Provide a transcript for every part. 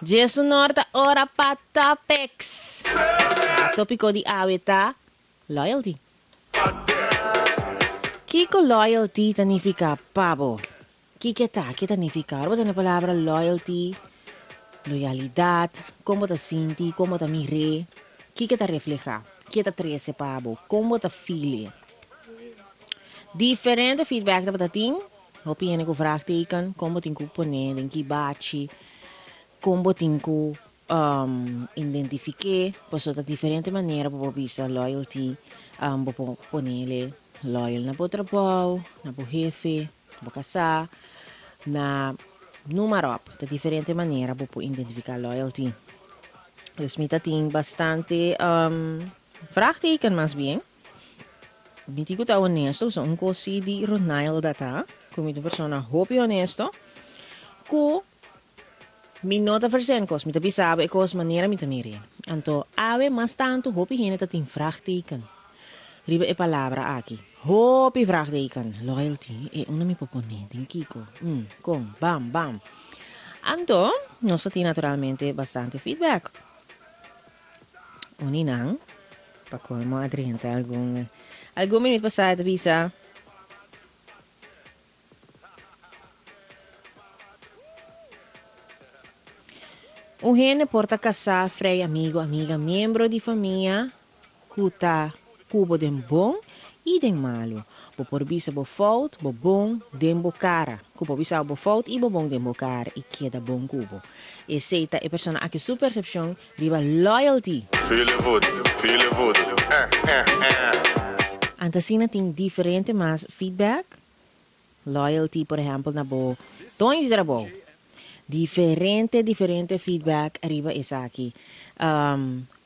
Djesunor ta ora pa Topics! Topico di awe ta Loyalty. Kiko loyalty ta nifica pa bo? Kiko e ta? Ke ta nifica? Ora bo tende e palabra loyalty, loyalidad, con bo ta sinti, con bo ta mir'é? Kiko e ta refleha? Ke ta trece pa bo? Con bo ta feel e? Diferente feedback tabata tin. Hopi hende ku vraagteken, kon bo tin ku pone den ki bachi, kon bo tin ku identifiké, pasobra ta diferente manera bo por bisa loyalty, bo por ponele loyal na bo trabou, na bo hefe, bo kasá, na noem maar op, ta diferente manera bo por identifiká loyalty. Dus mi ta tin bastante vraagteken mas bien. Mi tin ku ta honesto, pasobra un kos si di Ronalda ta ku mi ta un persona hopi honesto, ku mi no ta versent kos, mi ta bisa bo e kos manera mi ta mir'é. Anto awe mas tantu hopi hende ta tin vraagteken riba e palabra aki. Hopi vraagteken, loyalty, e unda mi por pone, den kiko, mm, kon, bam, bam. Anto nos ta tin naturalmente bastante feedback. Uni nan, pa colmo a drenta algun algun minuut pasá e ta bisa. Un hende por ta casá, frei, amigo, amiga, miembro di famia cu ta cu bo den bon i den malu. Bo por bisa bo fout, bo bon, den bo cara. Cu por bisa bo fout i bo bon den bo cara i keda bon cu bo. Esey ta e persona aki su percepcion Riba loyalty. Feel e voet, feel e voet, eh eh eh. Anta asina tin diferente mas feedback. Loyalty por ehempel na bo doño di trabou. Diferente diferente feedback riba esaki.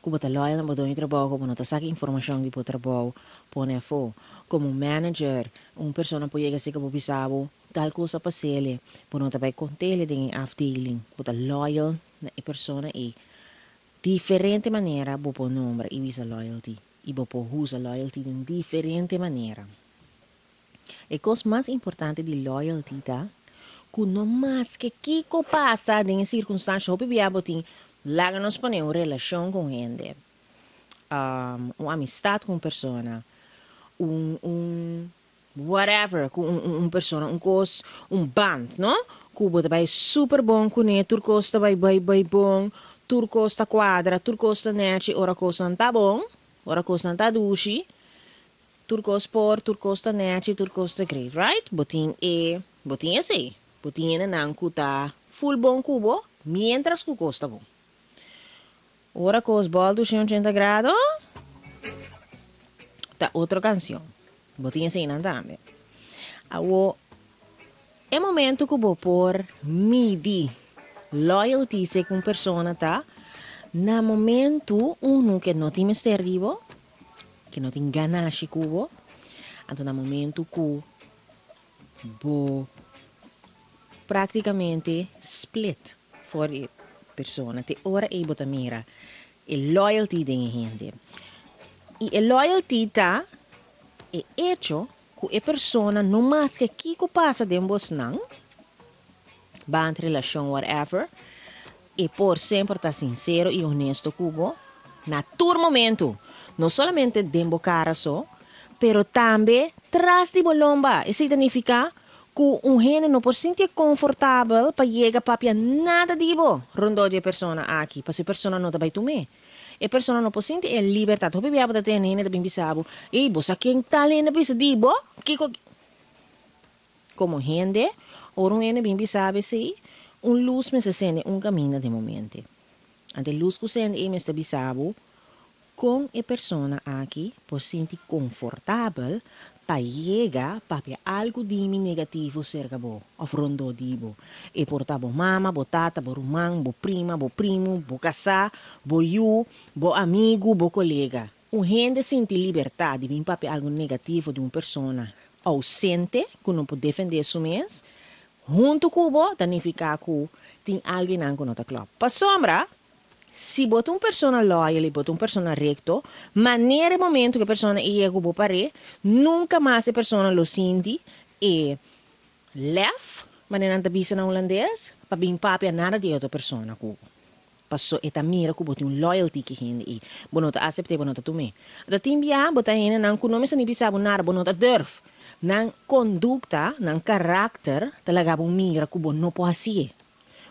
Ku bo ta loyal na bo doño di trabou, ku bo no ta saka informashon di bo trabou pone afó. Komo manager un persona por yega si ku bo bisa bo tal kos a pas'ele, bo no ta bai kont'ele den e afdeling. Bo ta loyal Na e persona ei. Diferente manera bo por nombra i bisa loyalty, i bo por usa loyalty den diferente manera. E kos mas importante di loyalty ta ku no maske kiko pasa den e sirkunstansha, hopi bia bo tin laga nos pone un relashon ku un hende, un amistat ku un persona, un un Whatever, ku un un persona, un kos, un band, no? Ku bo ta bai super bon kuné, tur kos ta bai bai bai bon, tur kos ta kuadra, tur kos ta nèchi, ora kosnan ta bon, ora kosnan ta dushi, tur kos por, tur kos ta nèchi, tur kos ta great, right? Bo tin e, bo tin esei. Bo tin hendenan ku ta full bon ku bo, miéntras ku kos ta bon. Ora kos bòltu shen ochenta grado, ta otro kanshon. Bo tin eseinan tambe. Awo, e momento ku bo por midi loyalty se ku un persona ta na momento unu ke no tin mester di bo, ke no tin ganashi ku bo, anto na momento ku bo práktikamente split for di e persona. Te ora ei bo ta mira e loyalty den e hende. I e loyalty ta e echo ku e persona no maske kiko pasa den bosnan, band, relashon, whatever, e por semper ta sinsero i honesto ku bo na tur momentu. No solamente den bo kara so, pero tambe tras di bo lomba. Esei ta nifiká ku un hende no por sintié konfortabel pa yega papia nada di bo rondó di e persona aki, pasobra e persona no ta bai tum'é. E persona no por sinti e libertat. Hopi bia bo ta tene hende ta bin bisa bo, Ey, bo sa ken tal hende a bisa di bo? Kiko? Komo hende, ora un hende bin bisa bo esei, un lus mester sende un kaminda den bo mente. Anto e lus ku sende ei mester bisa bo kon e persona aki por sinti konfortabel pa yega papia algu di mi negativo serka bo òf rondó di bo. E por ta bo mama, bo tata, bo ruman, bo prima, bo primu, bo kasá, bo yu, bo amigu, bo kolega. Un hende sinti libertad di bin papia algu negativo di un persona ausente ku no por defendé su mes huntu ku bo ta nifiká ku tin alguinan ku no ta klòp. Pasobra si bo ta un persona loyal i bo ta un persona rekto, manera e momento ku e persona e yega ku bo par'é, nunka mas e persona lo sinti e lèf, manera nan ta bisa na hulandes, pa bin papia nada di e otro persona ku bo. Paso e ta mira ku bo tin un loyalty ku e hende ei. Bo no ta asept'é, bo no ta tum'é. Ta tin bia bo ta hendenan ku no mester ni bisa bo nada, bo no ta durf. Nan kondukta, nan karakter ta laga bo mira ku bo no por hasié.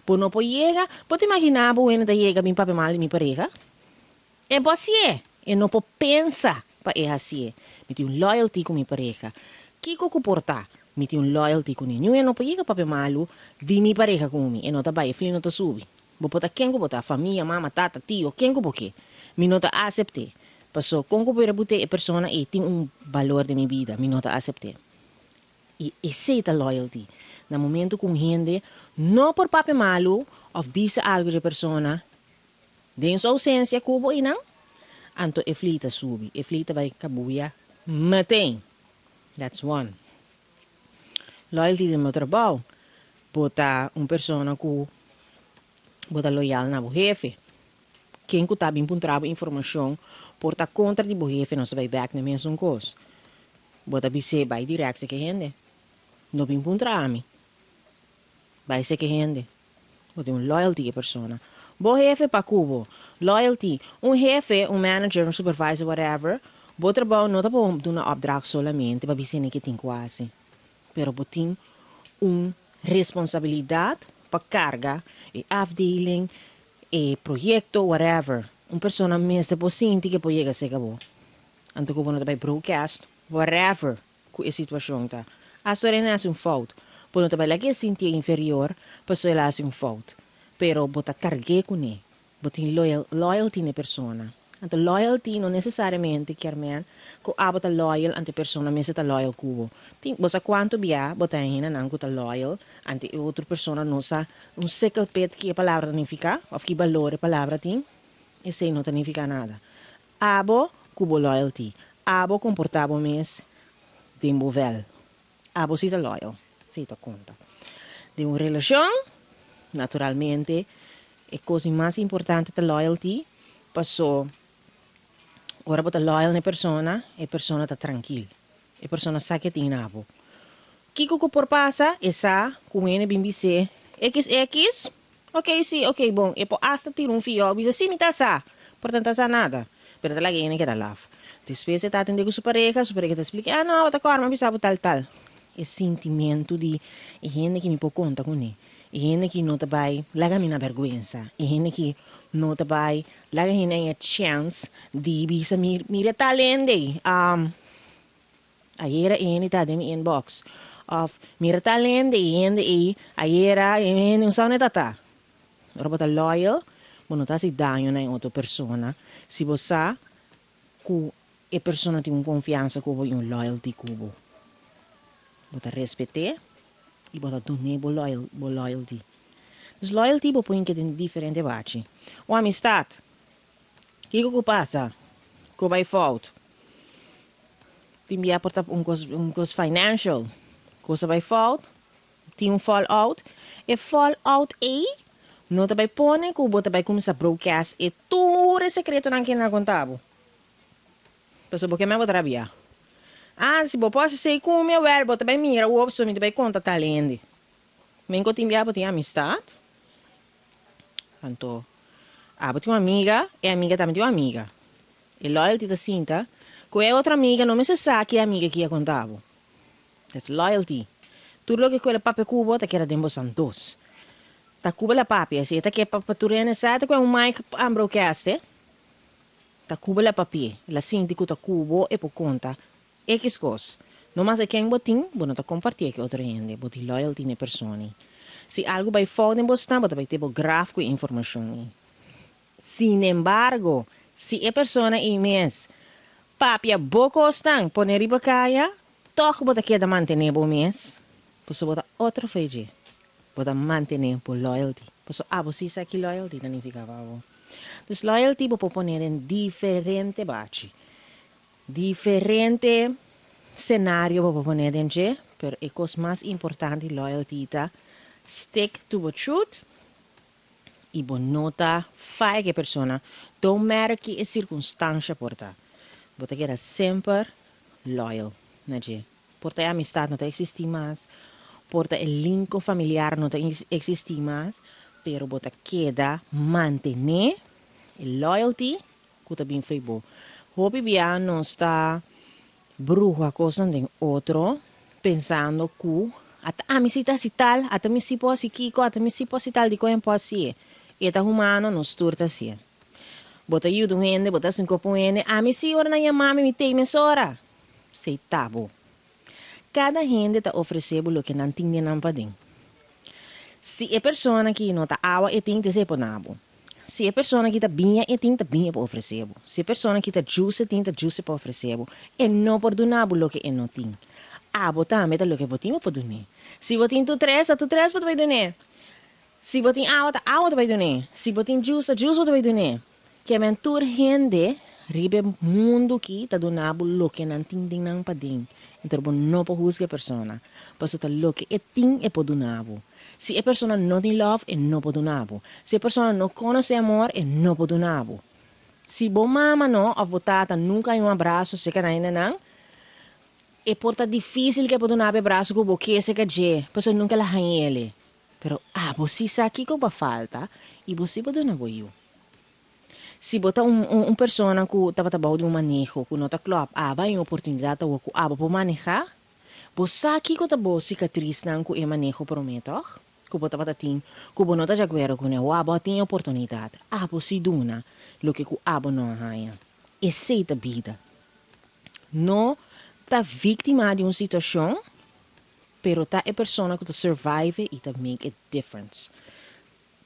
Bo no por yega, bo ta imaginá bo hende ta yega bin papia mal di mi pareha? E por hasié, e no por pensa pa e hasié. Mi tin un loyalty ku mi pareha. Kiko ku por ta? Mi tin un loyalty kuné. Niun e no por yega papia malu di mi pareha ku mi. E no ta bai, e fli no ta subi. Bo por ta ken ku bo ta, famia, mama, tata, tio, ken ku bo ke. Mi no ta asept'é. Paso, kon ku bo bira but'é e persona ei tin un balor den mi bida, mi no ta asept'é. I esei ta loyalty. Na momento ku un hende no por papia malu òf bisa algu dje persona den su ousensia ku bo einan, anto e fli ta subi, e fli ta bai kabuya meteen. That's one. Loyalty den bo trabou. Bo ta un persona ku bo ta loyal na bo hefe. Ken ku ta bin puntra bo informashon por ta kontra di bo hefe nos ta bai bèk na mesun kos. Bo ta bis'é bai dirèk seke hende. No bin puntra ami. Bai seke hende. Bo tin un loyalty ku e persona. Bo hefe pa ku bo. Loyalty. Un hefe, un manager, un supervisor, whatever, bo trabou no ta pa bo duna opdracht solamente pa bisa hende ke tin ku hasi. Pero bo tin un responsabilidat pa karga e afdeling, e proyekto, whatever. Un persona mester por sinti ke por yega serka bo. Anto ku bo no ta bai broadcast, whatever ku e situashon ta. Asta ora el hasi un fout, bo no ta bai laga e sintié inferior pasobra el a hasi un fout. Pero bo ta karg'é kuné. Bo tin loyal, loyalty na e persona. Anto loyalty no nesesariamente kier men ku abo ta loyal ante e persona mester ta loyal ku bo. Tin, bo sa kuantu bia bo ta hendenan ku ta loyal ante e otro persona no sa un sikkelpet ki e palabra ta nifiká òf ki balor e palabra tin, esei no ta nifiká nada. Abo ku bo loyalty. Abo komportá bo mes den bo vèl. Abo si ta loyal, esei ta konta. Den un relashon, naturalmente, e kos di mas importante ta loyalty, paso ora bo ta loyal na e persona, e persona ta trankil. E persona sa ke tin na bo. Kiko ku por pasa, e sa ku hende bin bis'é, XX, ok si, ok bon, e por asta tira un fió, bisa si mi ta sa, por ta no ta sa nada, pero ta laga hende keda laf. Despues e ta atendé ku su pareha, su pareha ta splika, ah no, bo ta kòrda mi a bisa bo tal tal. E sintimentu di e hende ki mi por konta kuné, e hende ki no ta bai laga mi na bèrgwensa, e hende ki no ta bai laga hende haña chèns di bisa mi, mira tal hende, Ayera e hende ta den mi inbox. Of, mira tal hende, e hende ei, ayera e hende un sa ta ta. Ora bo ta loyal, bo no ta hasi daño na e otro persona si bo sa ku e persona tin un konfiansa ku bo i un loyalty ku bo. Bo ta respet'é i bo ta dun'é bo loyal bo loyalty. Dus loyalty bo por hinka den diferente bachi. Un amistat, kiko ku pasa ku bai fout? Tin bia por ta un kos un kos financial. Kos a bai fout, tin un fall out. E fall out ei no ta bai pone ku bo ta bai kuminsá broadcast e tur e sekretonan ke nan a konta bo. Pasobra bo ke men bo ta rabia. Ah, si bo por hasi esei ku mi, awèl bo ta bai mira wou pasobra mi ta bai konta tal hende. Men ku tin bia bo tin amistat. Anto, abo tin un amiga, e amiga tambe tin un amiga. E loyalty ta sinta ku e otro amiga no mester sa ki e amiga ki a konta bo. That's loyalty. Tur loke ku el a papia ku bo ta keda den bosan dos. Ta ku bo el a papia. Si e ta ke pa tur hende sa, ta ku e un mic a broadcast e. Ta ku bo el a papia. El a sinti ku ta ku bo e por konta Ekis kos. No mas e ken bo tin, bo no ta kompartié ku otro hende. Bo tin loyalty na e persona ei. Si algu bai fout den bo stan, bo ta bai te bo graf ku e informashon ei. Sinembargo, si e persona ei mes papia bo kosnan pone riba kaya, tòg bo ta keda mantené bo mes, pasobra bo ta otro fe dje. Bo ta mantené bo loyalty. Pasobra abo si sa ki loyalty ta nifiká pa bo. Dus loyalty bo por pone den diferente bachi. Diferente scenario bo por pone den dje, pero e cos mas importante di loyalty ta stick to bo truth y bo no ta faya cu e persona, don't matter ki e circunstancia por ta, bo ta keda semper loyal na dje. Por ta e amistad no ta existi mas, por ta e linko familiar no ta existi mas, Pero bo ta keda mantené e loyalty ku ta bin fo'i bo. Hopi bia nos ta bruha kosnan den otro pensando ku ata ami si ta hasi tal, ata mi si por hasi kiko, ata mi si por hasi tal, dikon e por hasié? E ta humano, nos tur ta hasié. Bo ta yuda un hende, bo ta hasi un kos pa un hende, ami si ora nan yama mi, mi t'ei mesora. Esei ta bo. Kada hende ta ofresé bo loke nan tin den nan paden. Si e persona ki no ta awa e tin, ta esei por na bo. Si e persona ki ta biña e tin, ta biña por ofresé bo. Si e persona ki ta juice e tin, ta juice por ofresé bo. E no por duna bo loke e no tin. Abo tambe ta loke bo tin bo por dun'é. Si bo tin tur tres, ta tur tres bo ta bai dun'é. Si bo tin awa, ta awa bo ta bai dun'é. Si bo tin juice, ta juice bo ta bai dun'é. Ke men tur hende riba e mundu ki ta duna bo loke nan tin den nan paden. Enton bo no por husga e persona, pasobra ta loke e tin e por duna bo. Si e persona no tin love, e no por duna bo. Si e persona no konosé amor, e no por duna bo. Si bo mama no òf bo tata nunka haña un abraso serka nan hende nan, e por ta difísil ku e por duna bo e braso ku bo ke serka dje, pasobra nunka el a hañ'el e. Pero abo si sa kiko bo a falta i bo si por duna bo yu. Si bo ta un un persona ku tabata bou di un maneho ku no ta klòp, abo a un oportunidat awor ku abo por manehá. Bo sa kiko ta bo sikatrisnan ku e maneho promé, tòg? Ku bo tabata tin, ku bo no ta djakuerdo kuné. Awor abo a tin e oportunidat. Abo si duna loke ku abo no a haña. Esei ta bida. No ta víktima di un situashon, pero ta e persona ku ta survive i ta make a difference.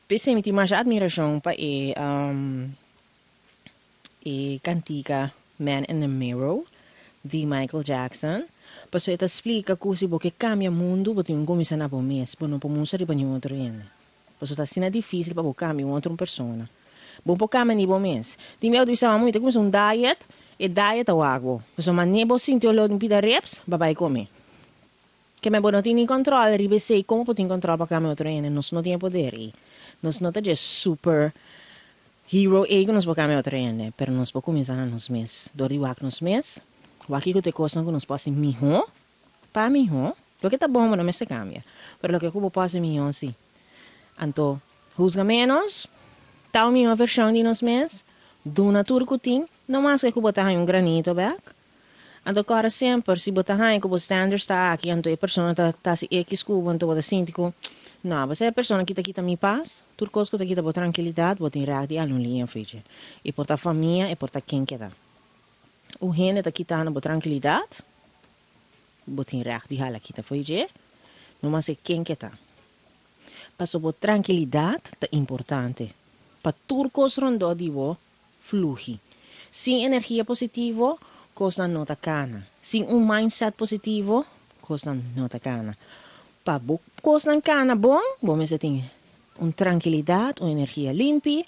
P'esei mi tin masha admirashon pa e e kantika Man in the Mirror di Michael Jackson, pasobra e ta splika ku si bo ke kambia mundu bo tin ku kuminsá na bo mes, bo no por mustra riba niun otro hende. Pasobra ta asina difísil pa bo kambia un otro persona. Bo por kambia ni bo mes. Tin bia bo ta bisa, Mama mi ta kuminsá un diet, e diet ta wak bo. Pasobra manera bo sinti olor di un pida rips, bo a bai kome. Ke men bo no tin ni control riba esey, como bo tin control pa cambia otro hende? Nos no tin e poder ey. Nos no ta dje super hero ey cu nos por cambia otro hende, pero nos por cuminsa na nos mes, dor di wak nos mes, wak kico ta e cosnan cu nos por haci miho, pa miho, loke ta bon bo no mester cambia, pero loke cu bo por haci miho si. Anto, huzga menos, ta un miho version di nos mes, duna tur cu tin, no maske cu bo ta haña un granito bek, Anto kòrda semper, si bo ta haña ku bo standards ta aki, anto e persona ta ta hasi ekis ku bo, anto bo ta sinti ku, no, bo sa e persona aki ta kita mi pas, tur kos ku ta kita bo trankilidat, bo tin règt di hala un liña for dje. E por ta famia, e por ta ken ke ta. Un hende ta kitando bo trankilidat, bo tin règt di hala kita for dje, no mas e ken ke ta. Pasobra bo trankilidat ta importante pa tur kos rondó di bo fluhi. Sin energia positivo, kosnan no ta kana. Sin un mindset positivo, kosnan no ta kana. Pa bo kosnan kana bon, bo mester tin un trankilidat, un energia limpi,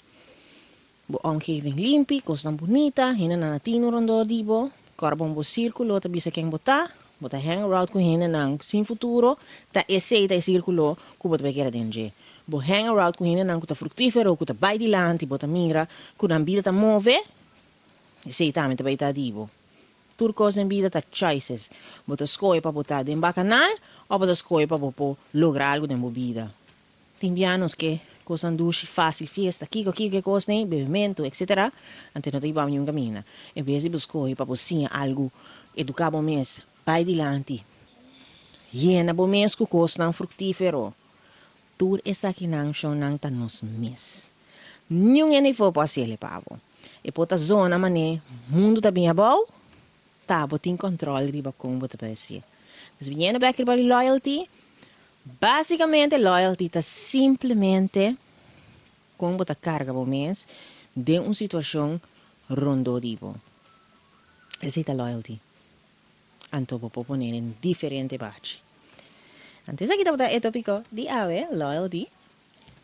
bo omgeving limpi, kosnan bunita, hendenan na tinu rondó di bo, kòrda bon bo sírkulo ta bisa ken bo ta, bo ta hang around ku hendenan sin futuro, ta esei ta e sírkulo ku bo ta bai keda den dje. Bo hang around ku hendenan ku ta fruktífero, ku ta bai dilanti, bo ta mira ku nan bida ta move, esei tambe ta bai ta di bo. Tur kos den bida ta choices. Bo ta skohe pa bo ta den bakanal òf bo ta skohe pa bo por logra algu den bo bida. Tin bia nos ke kosnan dushi, fásil, fiesta, kiko, kiko, ke kosnan ei, bebementu, etsetera, anto no ta hiba bo niun kaminda. En bes di bo skohe pa bo siña algu, eduká bo mes, bai dilanti, yena bo mes ku kosnan fruktífero. Tur esakinan shonnan ta nos mes. Niun hende for por hasiel e pa bo. E por ta zona man'é mundu ta bin abou, ta bo tin kòntròl riba kon bo ta bai hasié. Dus biniendo bèk riba di loyalty, básikamente loyalty ta simplemente kon bo ta karga bo mes den un situashon rondó di bo. Esei ta loyalty. Anto bo por pone den diferente bachi. Anto esaki tabata e topico di awe, loyalty.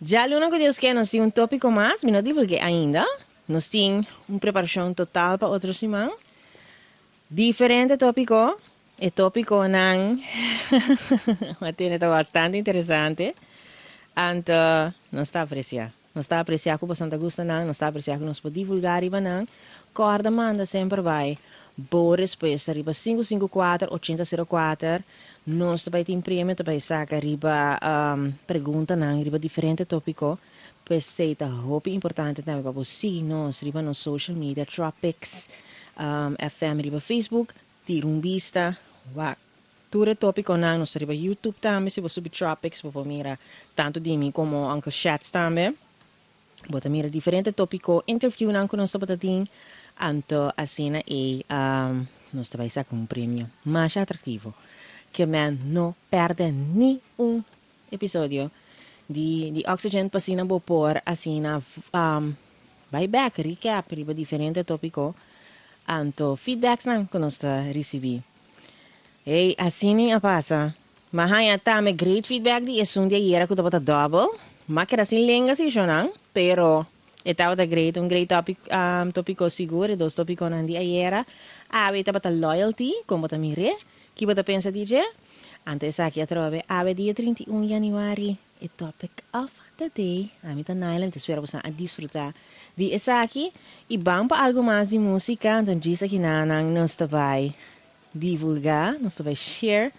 Djaluna cu Dios ke nos tin un topico mas, mi no divulgue ainda. Nos tin un preparacion total pa otro siman. Diferente topico, e topiconan a tene ta bastante interesante. Anto nos ta aprecia. Nos ta aprecia cu boso ta gusta nan, nos ta aprecia cu nos por divulga riba nan. Corda manda semper bay bo respuesta riba 554 80 04. Nos ta bay tin premio, ta bay saca riba preguntanan riba diferente topico. P'esei ta hopi importante tambe pa bo sigui nos riba nos social media Tropics FM riba Facebook, tira un bista, wak tur e topiconan. Nos ta riba YouTube tambe, si bo subi Tropics bo por mira tanto di mi como Uncle Shats tambe. Bo ta mira diferente topico, interviewnan cu nos tabata tin, anto asina ey nos ta bay saca un premio masha atractivo. Ke men no perde ni un episodio di Oxygen pa asina bo por asina bay bek, recap riba diferente topico, anto feedbacksnan cu nos ta ricibi. Hey, asina a pasa. M'a haña tambe great feedback di esun di ayera cu tabata double. M'a keda sin lenga si shonan, pero e tabata great, un great topic, topico sigur, e dos topiconan di ayera. Awe tabata loyalty, con bo ta mire? Ki bo ta pensa di dje? Anto esaki atrobe awe dia 31 januari, e topic of the day. Ami ta Naila, mi ta spera boso a disfruta di esaki. Y ban pa algo mas di musica, anto djis aki nanan nos ta bay divulga, nos ta bay share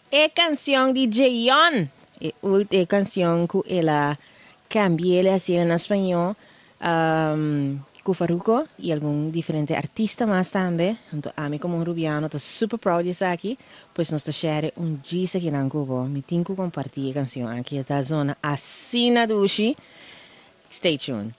e cancion di Jayon. E cancion cu el a cambi'e asina na spaño cu Farruko y algun diferente artista mas tambe. Anto ami como un rubiano ta super proud di esaki, pues nos ta share un djis aki nan cu bo. Mi tin cu comparti e cancion aki, ta zona asina dushi. Stay tuned.